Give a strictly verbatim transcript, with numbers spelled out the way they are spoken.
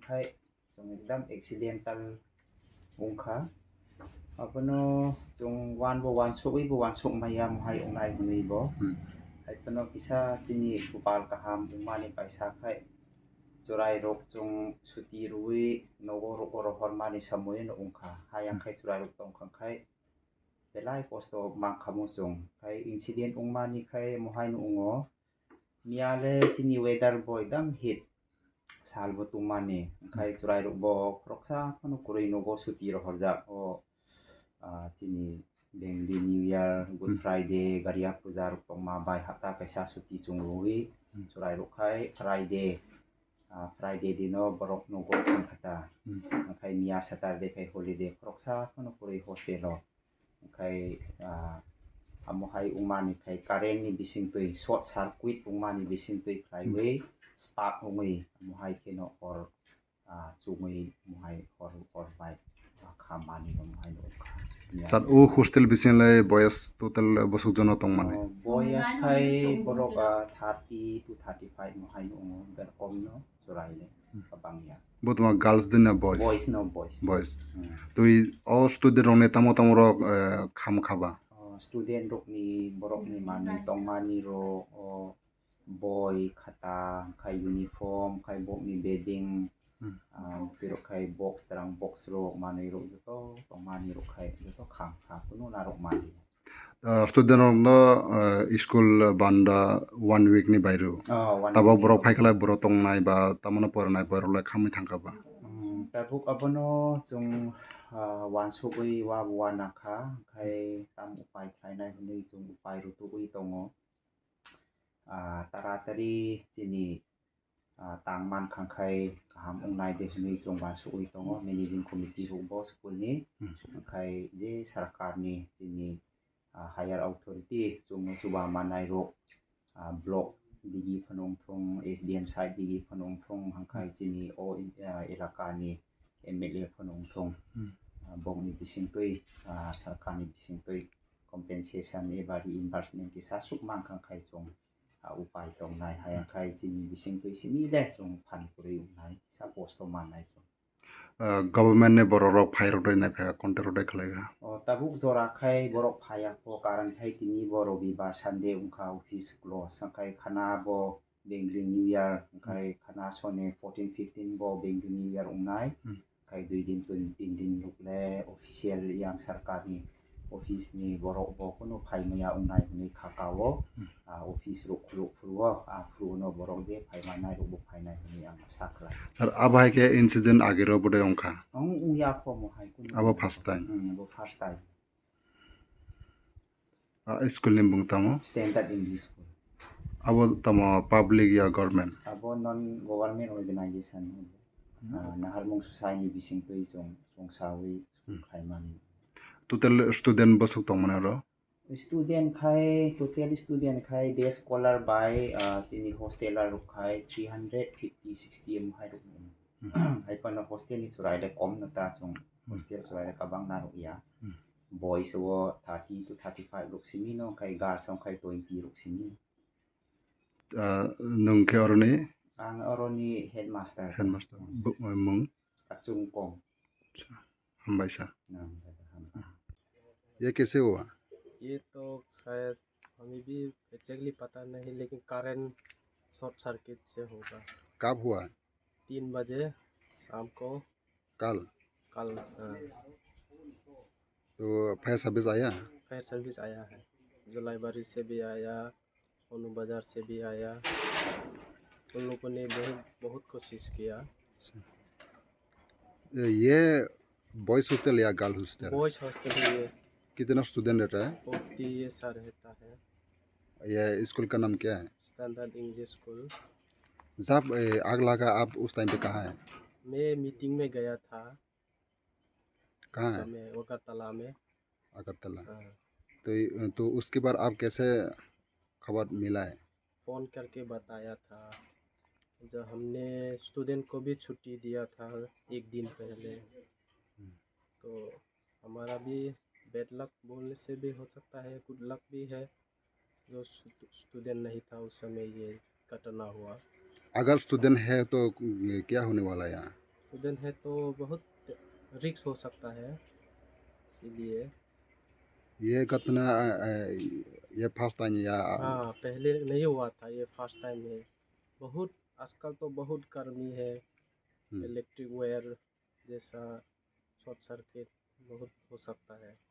Hai, chwng ekdam accidental wngkha. Abono chwng uanbo uansugwibo uansuk maya mohai wngnai hwnwibo. Hmm. Hai phano kisa chini kopal kaham wngmani kaisa khai chwrairok chwng suti rwui nogo rohormani samoino wngkha. Hayang khai chwrairok tongkha khai belai kosto mankha muchung. Khai incident wngmani khai mohaino wngo. Miyale chini weather bo ekdam heat salbo tungmani. Khai chwrairok bo khoroksa phano kwrwi nogo suti rohorjak. O, ah, chini Bengali New Year, Good Friday, Garia Puja rok tongma bai hapta kaisa suti chwng rwui chwrairok khai Friday, ah, Friday dino borok nogo thangkha ta. Khai miya Saturday khai holiday khoroksa phano kwrwi hostel o. Khai, ah, amo hai wngmani khai current ni bisingtwi short circuit wngmani bisingtwi khlaiwi spark wngwi amo hai kheno hor, ah, chumui amo hai hor, hor bai, ah, kha manwi amo hai nukha. Sir, o hostel bising lai boyas total bosok jono tongmani? Oh, boyas khai borok, ah, thirty to thirty five mo hai nukgo, ber kom no. Chwraile kabangya. Bo tongma girls din na boys? Boys no boys. Boys. Hmm. Twi o student rokni tamo tamo rok, eh, kham khaba? O student rokni borokni manwi tongmani rok o boi, khata, khai uniform, khai bokni bedding, ah, twi rok khai box, terang box rok manwi rok joto tongmani rok khai joto kham kha kunu narok mani. Ah, student rokno, ah, school banda one week ni bairo. Oh, one week ni bairo. Tabok borok phaikhlai borok tongnai ba tamano porinai borok lai khamwi thangkha ba? Hmm, tabuk abono chwng, ah, uansugwi wa bo uanakha, khai tam upai khlainai hwnwi chwng upai rwtugwi tongo. Ah, taratari chini ah, tang mankha khai kaham wngnai de hwnwi chwng uansugwi tongo, managing committee rok bo school ni. Hmm. Khai je sarkar ni chini, ah, higher authority chwngno chuba manai rok, ah, block digi phano wngthung, S D M side digi phano wngthung, hangkhai chini o, ah, elaka ni M L A phano wngthung. Hmm. Ah, bokni bisingtwi, ah, sarkar ni bisingtwi compensation eba reimbursement kisa suk mankha khai chwng, ah, upai tongnai, hayang khai chini bisingtwi simi de chwng phan kwrwi wngnai, sa kosto mannai chwng. Ah, government ni borok rok phai rok dai nai phai contact rok dai khlai kha. O tabuk jora khai borok phaiya kho, karon khai tini bo Robibar Sunday wngkha, office close, khai khana bo Bengali New Year, khai khana sone fourteen fifteen bo Bengali New Year wngnai. Hmm. Khai dui din, tin, tin din rok le official yang sarkar ni office ni borok bo kunu phai maya wngnai hwnwi kha kao. Hmm. Ah, office rok khuluk phuru o, ah, phuru no borok je phai manai rok bo phainai hwnwi ang sa khlai. Sir, abo hai khe incident age ro bodai wngkha? Ang wngya kho mo hai kunu. Abo first time? Hmm, abo first time. Ah, school ni bung tamo? Standard English School. Abo tamo public ya government? Abo non government organization. Hmm. Ah, Naharmung Society ni bisingtwi chwng, chwng sawi school khlaimani. Total student bwswk tongmani oro? Student khai, total student khai day scholar bai, ah, chini hosteler rok khai three hundred fifty, sixty amo hai rok. Hmm. Hai phano hostel ni chwrai le kom no ta chwng. Hmm. Hostel chwrai le kabang narwk ya. Hmm. Boys o thirty to thirty five rok simi no, khai girls o khai twenty rok simi. Ah, nwng khe oroni? Ang oroni headmaster. Headmaster. Bo-, mung? Achung Kong. Acha. Hambai sa. Nang, hambai. ये कैसे हुआ? ये तो शायद हमें भी एग्जैक्टली पता नहीं, लेकिन करंट शॉर्ट सर्किट से होगा। कब हुआ? तीन बजे शाम को। कल? कल, हाँ। तो फायर सर्विस आया? फायर सर्विस आया है, जोलाईबारी से भी आया, ओनू बाजार से भी आया। उन लोगों ने बहुत, बहुत कोशिश किया। अच्छा। ये, ये बॉयज हॉस्टल या गर्ल हॉस्टल? बॉयज हॉस्टल है ये। कितना स्टूडेंट रहता है? फोर्टी ये सर रहता है। ये स्कूल का नाम क्या है? Standard English school. जब, ए, आग लगा, आप उस टाइम पे कहाँ है? मैं मीटिंग में गया था। कहाँ है? में, अगरतला में। अगरतला। हाँ। तो ये, तो उसके बाद आप कैसे खबर मिला है? फ़ोन करके बताया था। जब हमने स्टूडेंट को भी छुट्टी दिया था एक दिन पहले। हम्म। तो हमारा भी बैड लक बोलने से भी हो सकता है, गुड लक भी है, जो स्टू-, स्टूडेंट नहीं था उस समय ये घटना हुआ। अगर स्टूडेंट है तो क्या होने वाला है यहाँ? स्टूडेंट है तो बहुत रिस्क हो सकता है, इसीलिए। ये कितना, अ, अ, ये फर्स्ट टाइम या? हाँ, पहले नहीं हुआ था, ये फर्स्ट टाइम है। बहुत, आजकल तो बहुत गर्मी है, हम्म। इलेक्ट्रिक वायर जैसा शॉर्ट सर्किट बहुत हो सकता है।